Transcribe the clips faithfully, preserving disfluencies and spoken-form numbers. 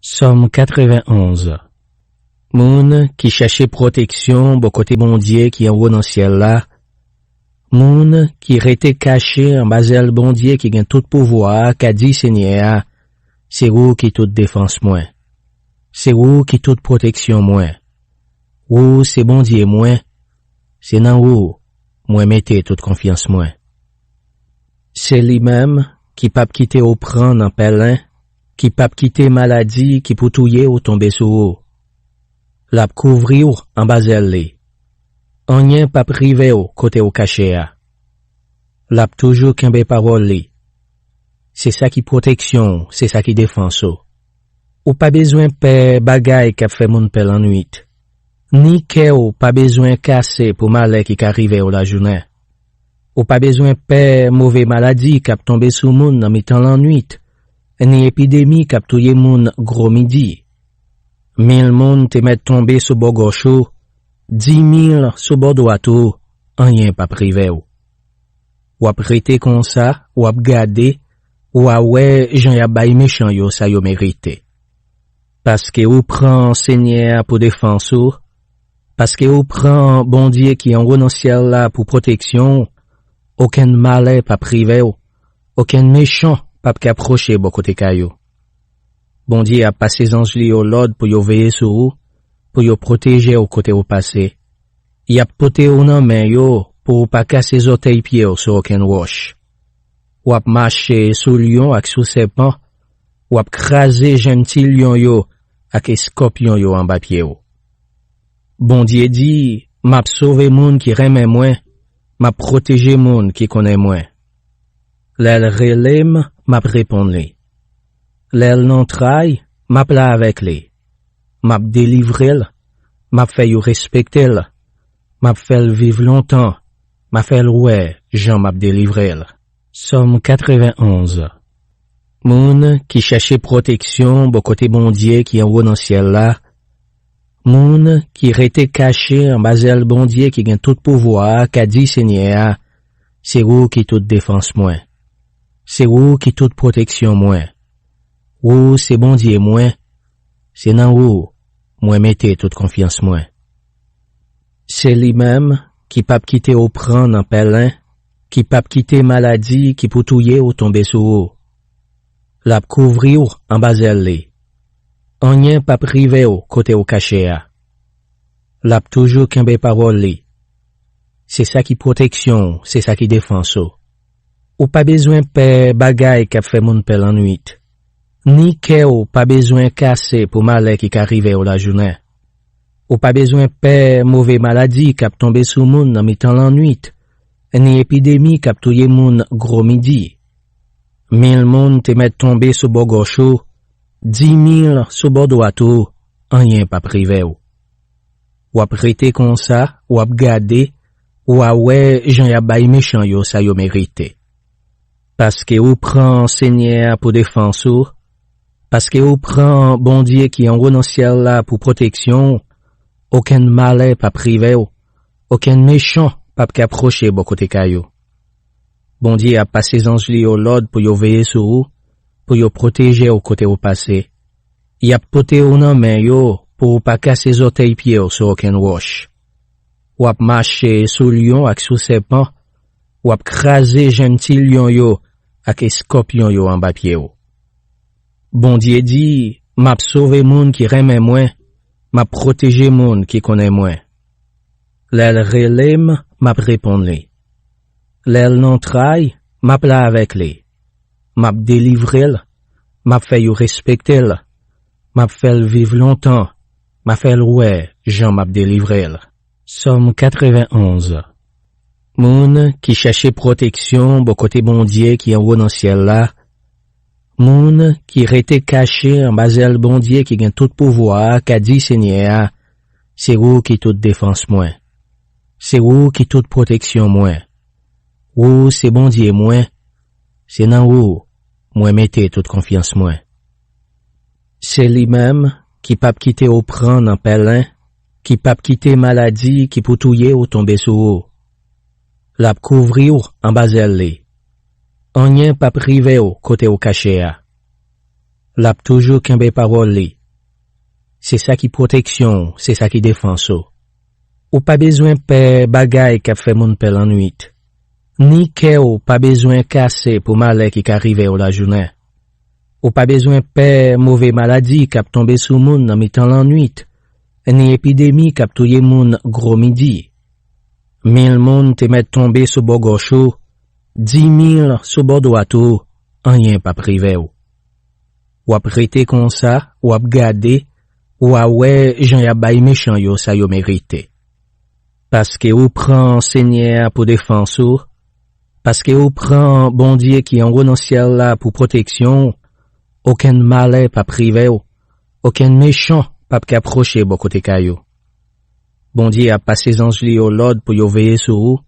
Sòm katrevenn-onz. Moun ki chèche pwoteksyon bò kote Bondye ki anwo nan syèl la, moun ki rete kache anba zèl Bondye ki gen tout pouvwa a, ka di Senyè a, "Se ou ki tout defans mwen. Se ou ki tout pwoteksyon mwen. Ou se Bondye mwen. Se nan ou mwen mete tout konfyans mwen." Se li menm ki p ap kite w pran nan pèlen, ki p ap kite maladi ki pou touye w tonbe sou ou. L ap kouvri w anba zèl li. Anyen p ap rive w kote w kache a. L ap toujou kenbe pawòl li. Se sa ki pwoteksyon w, se sa ki defans ou. Ou pa bezwen pè bagay k ap fè moun pè lannwit. Ni kè w pa bezwen kase pou malè ki ka rive w lajounen. Ou pa bezwen pè move maladi k ap tonbe sou moun nan mitan lannwit, ni epidemi k ap touye moun gwo midi. Mil moun te mèt tonbe sou bò gòch ou, di mil sou bò dwat ou, anyen p ap rive w. W ap rete konsa, w ap gade, w a wè jan y ap bay mechan yo sa yo merite. Paske ou pran Senyè a pou defans ou, paske ou pran Bondye ki anwo nan syèl la pou pwoteksyon w, okenn malè p ap rive w, okenn mechan p ap ka pwoche bò kote kay ou. Bondye ap pase zanj li yo lòd pou yo veye sou ou, pou yo pwoteje w kote w pase. Y ap pote w nan men yo pou w pa kase zòtèy pye w sou okenn wòch. W ap mache sou lyon ak sou sèpan, w ap kraze jenn ti lyon yo ak eskòpyon yo anba pye w. Bondye di, "M ap sove moun ki renmen mwen, m ap pwoteje moun ki konnen mwen." Lè l rele m, m ap reponn li. Lè l nan tray, m ap la avèk li. M ap delivre l, m ap fè yo respekte l, m ap fè l viv lontan, m ap fè l wè jan m ap delivre l. Sòm katrevenn-onz. Moun ki chèche pwoteksyon bò kote Bondye ki anwo nan syèl la, moun ki rete kache anba zèl Bondye ki gen tout pouvwa a, ka di Senyè a, "Se ou ki tout defans mwen. Se ou ki tout pwoteksyon mwen. Ou se Bondye mwen. Se nan ou mwen mete tout konfyans mwen." Se li menm ki p ap kite w pran nan pèlen, ki p ap kite maladi ki pou touye w tonbe sou ou. L ap kouvri w anba zèl li. Anyen p ap rive w kote w kache a. L ap toujou kenbe pawòl li. Se sa ki pwoteksyon w, se sa ki defans ou. Ou pa bezwen pè bagay k ap fè moun pè lannwit. Ni kè w pa bezwen kase pou malè ki ka rive w lajounen. Ou pa bezwen pè move maladi k ap tonbe sou moun nan mitan lannwit, ni epidemi k ap touye moun gwo midi. Mil moun te mèt tonbe sou bò gòch ou, di mil sou bò dwat ou, anyen p ap rive w. W ap rete konsa, w ap gade, w a wè jan y ap bay mechan yo sa yo merite. Paske ou pran Senyè a pou defans ou, paske ou pran Bondye ki anwo nan syèl la pou pwoteksyon w, okenn malè p ap rive w, okenn mechan p ap ka pwoche bò kote kay ou. Bondye ap pase zanj li yo lòd pou yo veye sou ou, pou yo pwoteje w kote w pase. Y ap pote w nan men yo pou w pa kase zòtèy pye w sou okenn wòch. W ap mache sou lyon ak sou sèpan, w ap kraze jenn ti lyon yo ak eskòpyon yo anba pye w. Bondye di, "M ap sove moun ki renmen mwen, m ap pwoteje moun ki konnen mwen." Lè l rele m, m ap reponn li. Lè l nan tray, m ap la avèk li. M ap delivre l, m ap fè yo respekte l, m ap fè l viv lontan, m ap fè l wè jan m ap delivre l. Sòm katrevenn-onz. Moun ki chèche pwoteksyon bò kote Bondye ki anwo nan syèl la, moun ki rete kache anba zèl Bondye ki gen tout pouvwa a, ka di Senyè a, "Se ou ki tout defans mwen. Se ou ki tout pwoteksyon mwen. Ou se Bondye mwen. Se nan ou mwen mete tout konfyans mwen." Se li menm ki p ap kite w pran nan pèlen, ki p ap kite maladi ki pou touye w tonbe sou ou. L ap kouvri w anba zèl li. Anyen p ap rive w kote w kache a. L ap toujou kenbe pawòl li. Se sa ki pwoteksyon w, se sa ki defans ou. Ou pa bezwen pè bagay k ap fè moun pè lannwit. Ni kè w pa bezwen kase pou malè ki ka rive w lajounen. Ou pa bezwen pè move maladi k ap tonbe sou moun nan mitan lannwit, ni epidemi k ap touye moun gwo midi. Mil moun te mèt tonbe sou bò gòch ou, di mil sou bò dwat ou, anyen p ap rive w. W ap rete konsa, w ap gade, w a wè jan y ap bay mechan yo sa yo merite. Paske ou pran Senyè a pou defans ou, paske ou pran Bondye ki anwo nan syèl la pou pwoteksyon w, okenn malè p ap rive w, okenn mechan p ap ka pwoche bò kote kay ou. Bondye ap pase zanj li yo lòd pou yo veye sou ou,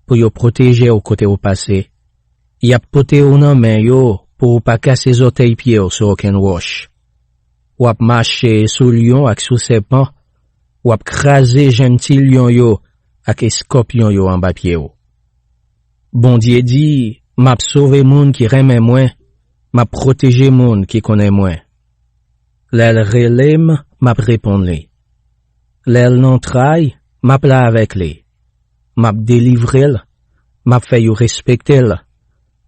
pou yo pwoteje w kote ou pase. Y ap pote w nan men yo pou w pa kase zòtèy pye w sou okenn wòch. W ap mache sou lyon ak sou sèpan, w ap kraze jenn ti lyon yo ak eskòpyon yo anba pye w. Bondye di, m ap sove moun ki renmen mwen, m ap pwoteje moun ki konnen mwen. Lè l rele m, m ap reponn li. Lè l nan tray, m ap la avèk li. M ap delivre l, m ap fè yo respekte l,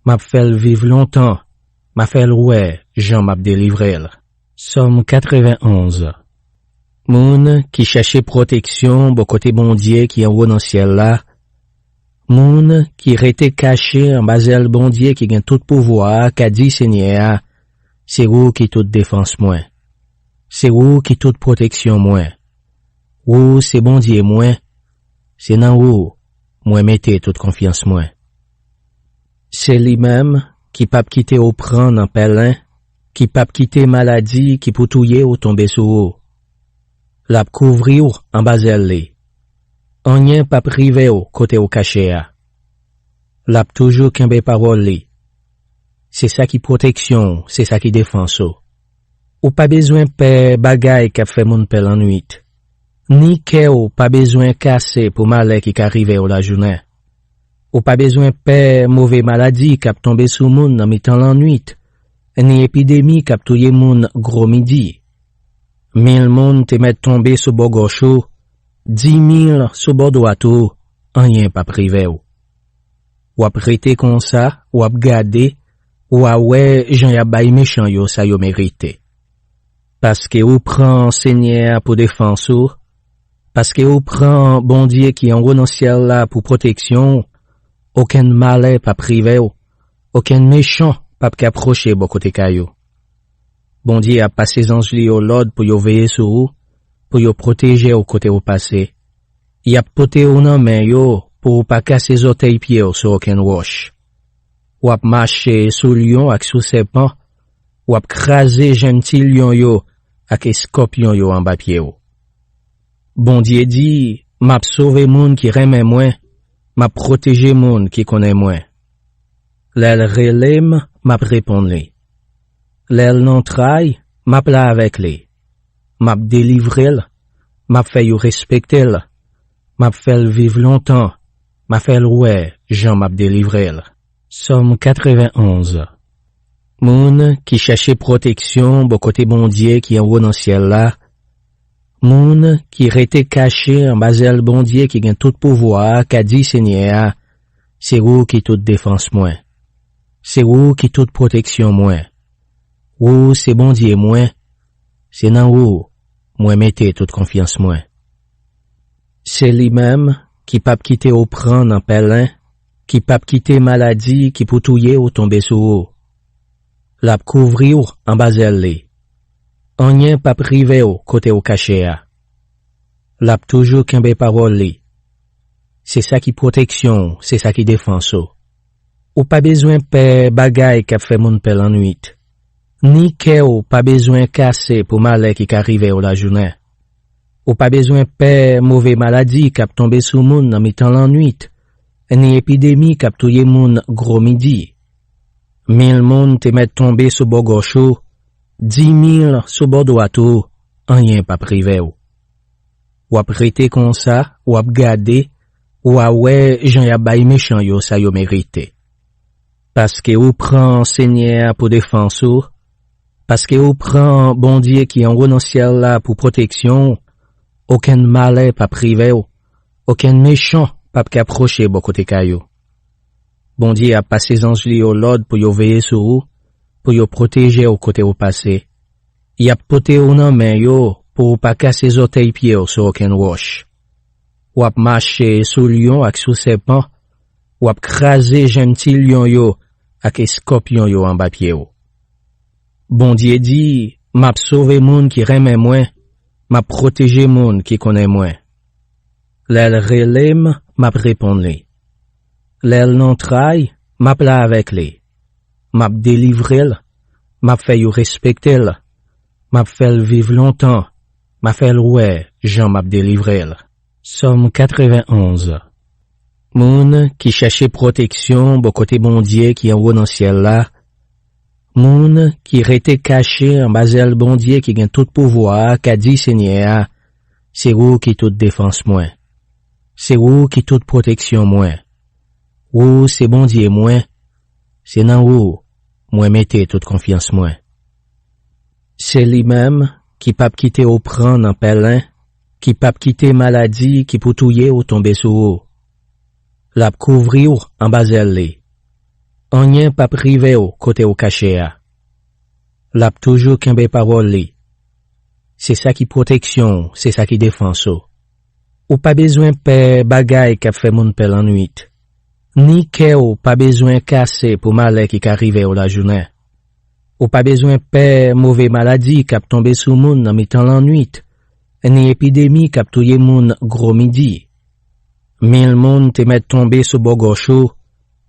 m ap fè l viv lontan, m ap fè l wè jan m ap delivre l. Sòm katrevenonz. Moun ki chèche pwoteksyon bò kote Bondye ki anwo nan syèl la, moun ki rete kache anba zèl Bondye ki gen tout pouvwa a ka di Senyè a, se ou ki tout defans mwen. Se ou ki tout pwoteksyon mwen. Ou se Bondye mwen, se nan ou mwen mete tout konfyans mwen. Se li menm ki p ap kite w pran nan pèlen, ki p ap kite maladi ki pou touye w tonbe sou ou. L ap kouvri w anba zèl li. Anyen p ap rive w kote w kache a. L ap toujou kenbe pawòl li. Se sa ki pwoteksyon w, se sa ki defans ou. Ou pa bezwen pè bagay k ap fè moun pè lannwit. Ni kè w pa bezwen kase pou malè ki ka rive w lajounen. Ou pa bezwen pè move maladi k ap tonbe sou moun nan mitan lannwit, ni epidemi k ap touye moun gwo midi. Mil moun te mèt tonbe sou bò gòch ou, di mil sou bò dwat ou, anyen p ap rive w. W ap rete konsa, w ap gade, w a wè jan y ap bay mechan yo sa yo merite. Paske ou pran Senyè a pou defans ou, paske ou pran Bondye ki anwo nan syèl la pou pwoteksyon w, okenn malè p ap rive w, okenn mechan p ap ka pwoche bò kote kay ou. Bondye ap pase zanj li yo lòd pou yo veye sou ou, pou yo pwoteje w kote w pase. Y ap pote w nan men yo pou w pa kase zòtèy pye w sou okenn wòch. W ap mache sou lyon ak sou sèpan, w ap kraze jenn ti lyon yo ak eskòpyon yo anba pye w. Bondye di, m ap sove moun ki renmen mwen, m ap pwoteje moun ki konnen mwen. Lè l rele m, m ap reponn li. Lè l nan tray, m ap la avèk li. M ap delivre l, m ap fè yo respekte l, m ap fè l viv lontan, m ap fè l wè jan m ap delivre l. Sòm katrevenonz. Moun ki chèche pwoteksyon bò kote Bondye ki anwo nan syèl la, moun ki rete kache anba zèl Bondye ki gen tout pouvwa a ka di Senyè a, se ou ki tout defans mwen. Se ou ki tout pwoteksyon mwen. Ou se Bondye mwen, se nan ou mwen mete tout konfyans mwen. Se li menm ki p ap kite w pran nan pèlen, ki p ap kite maladi ki pou touye w tonbe sou ou. L ap kouvri w anba zèl li. Anyen p ap rive w kote w kache a. L ap toujou kenbe pawòl li. Se sa ki pwoteksyon w, se sa ki defans ou. Ou pa bezwen pè bagay k ap fè moun pè lannwit. Ni kè w pa bezwen kase pou malè ki ka rive w lajounen. Ou pa bezwen pè move maladi k ap tonbe sou moun nan mitan lannwit, ni epidemi k ap touye moun gwo midi. Mil moun te mèt tonbe sou bò gòch ou, di mil sou bò dwat ou, anyen p ap rive w. W ap rete konsa, w ap gade, w a wè jan y ap bay mechan yo sa yo merite. Paske ou pran Senyè a pou defans ou, Paske ou pran Bondye ki anwo nan syèl la pou pwoteksyon w, okenn malè p ap rive w, okenn mechan p ap ka pwoche bò kote kay ou. Bondye ap pase zanj li yo lòd pou yo veye sou ou, pou yo pwoteje w kote ou pase. Y ap pote w nan men yo pou ou pa kase zòtèy pye w sou okenn wòch. W ap mache sou lyon ak sou sèpan, w ap kraze jenn ti lyon yo ak eskòpyon yo anba pye w. Bondye di, m ap sove moun ki renmen mwen, m ap pwoteje moun ki konnen mwen. Lè l rele m, m ap reponn li. Lè l nan tray, m ap la avèk li. M ap delivre l, m ap fè yo respekte l, m ap fè l viv lontan, m ap fè l wè jan m ap delivre l. Sòm katrevenonz. Moun ki chèche pwoteksyon bò kote Bondye ki anwo nan syèl la, moun ki rete kache anba zèl Bondye ki gen tout pouvwa a, ka di Senyè a, se ou ki tout defans mwen. Se ou ki tout pwoteksyon mwen. Ou se Bondye mwen, se nan ou mwen mete tout konfyans mwen. Se li menm ki p ap kite w pran nan pèlen, ki p ap kite maladi ki pou touye w tonbe sou ou. L ap kouvri w anba zèl li. Anyen p ap rive w kote w kache a. L ap toujou kenbe pawòl li. Se sa ki pwoteksyon w, se sa ki defans ou. Ou pa bezwen pè bagay k ap fè moun pè lannwit, ni kè w pa bezwen kase pou malè ki ka rive w lajounen. Ou pa bezwen pè move maladi k ap tonbe sou moun nan mitan lannwit, ni epidemi k ap touye moun gwo midi. Mil moun te mèt tonbe sou bò gòch ou,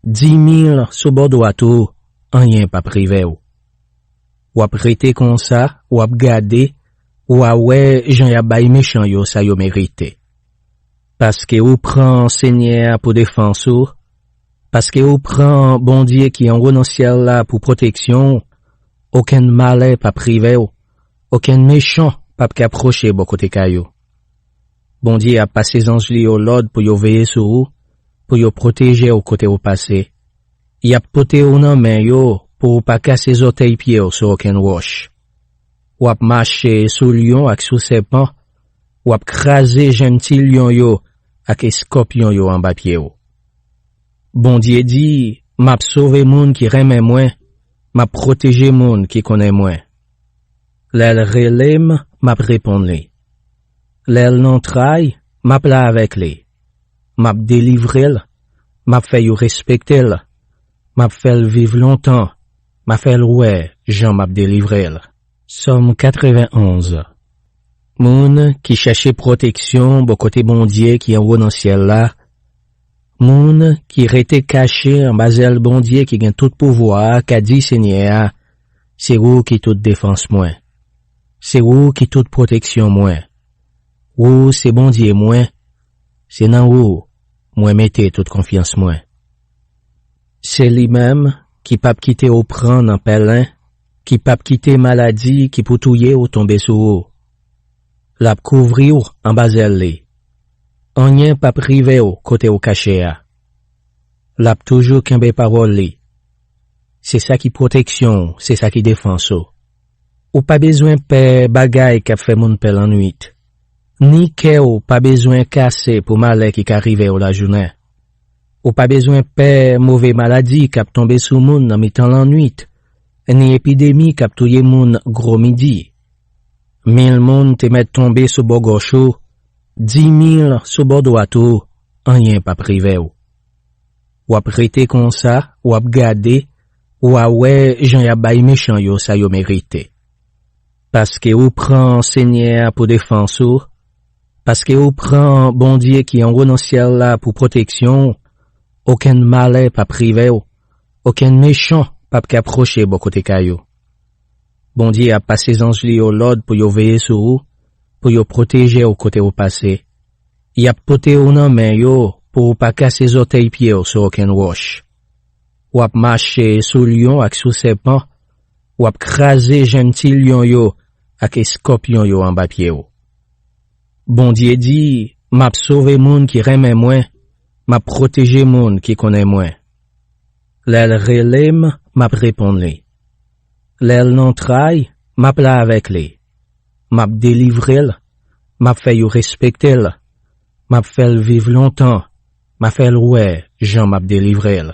di mil sou bò dwat ou, anyen p ap rive w. W ap rete konsa, w ap gade, w a wè jan y ap bay mechan yo sa yo merite. Paske ou pran Senyè a pou defans ou, paske ou pran Bondye ki anwo nan syèl la pou pwoteksyon w, okenn malè p ap rive w, okenn mechan p ap ka pwoche bò kote kay ou. Bondye ap pase zanj li yo lòd pou yo veye sou ou, pou yo pwoteje w kote ou pase. Y ap pote w nan men yo pou w pa kase zòtèy pye w sou okenn wòch. W ap mache sou lyon ak sou sèpan, w ap kraze jenn ti lyon yo ak eskòpyon yo anba pye w. Bondye di, m ap sove moun ki renmen mwen, m ap pwoteje moun ki konnen mwen. Lè l rele m, m ap reponn li. Lè l nan tray, m ap la avèk li. M ap delivre l, m ap fè yo respekte l, m ap fè l viv lontan, m ap fè l wè jan m ap delivre l. Sòm katrevenonz. Moun ki chèche pwoteksyon bò kote Bondye ki anwo nan syèl la, moun ki rete kache anba zèl Bondye ki gen tout pouvwa a, ka di Senyè a, se ou ki tout defans mwen. Se ou ki tout pwoteksyon mwen. Ou se Bondye mwen, se nan ou mwen mete tout konfyans mwen. Se li menm ki p ap kite w pran nan pèlen, ki p ap kite maladi ki pou touye w tonbe sou ou. L ap kouvri w anba zèl li. Anyen p ap rive w kote w kache a. L ap toujou kenbe pawòl li. Se sa ki pwoteksyon w, se sa ki defans ou. Ou pa bezwen pè bagay k ap fè moun pè lannwit, ni kè w pa bezwen kase pou malè ki ka rive w lajounen. Ou pa bezwen pè move maladi k ap tonbe sou moun nan mitan lannwit, ni epidemi k ap touye moun gwo midi. Mil moun te mèt tonbe sou bò gòch ou, di mil sou bò dwat ou, anyen p ap rive w. W ap rete konsa, w ap gade, w a wè jan y ap bay mechan yo sa yo merite. Paske ou pran Senyè a pou defans ou, paske ou pran Bondye ki anwo nan syèl la pou pwoteksyon w, okenn malè p ap rive w, okenn mechan p ap ka pwoche bò kote kay ou. Bondye ap pase zanj li yo lòd pou yo veye sou ou, pou yo pwoteje w kote w pase. Y ap pote w nan men yo pou w pa kase zòtèy pye w sou okenn wòch. W ap mache sou lyon ak sou sèpan, w ap kraze jenn ti lyon yo ak eskòpyon yo anba pye w. Bondye di, m ap sove moun ki renmen mwen, m ap pwoteje moun ki konnen mwen. Lè l rele m, m ap reponn li. Lè l nan tray, m ap la avèk li. M ap delivre l, m ap fè yo respekte l, m ap fè l viv lontan, m ap fè l wè jan m ap delivre l.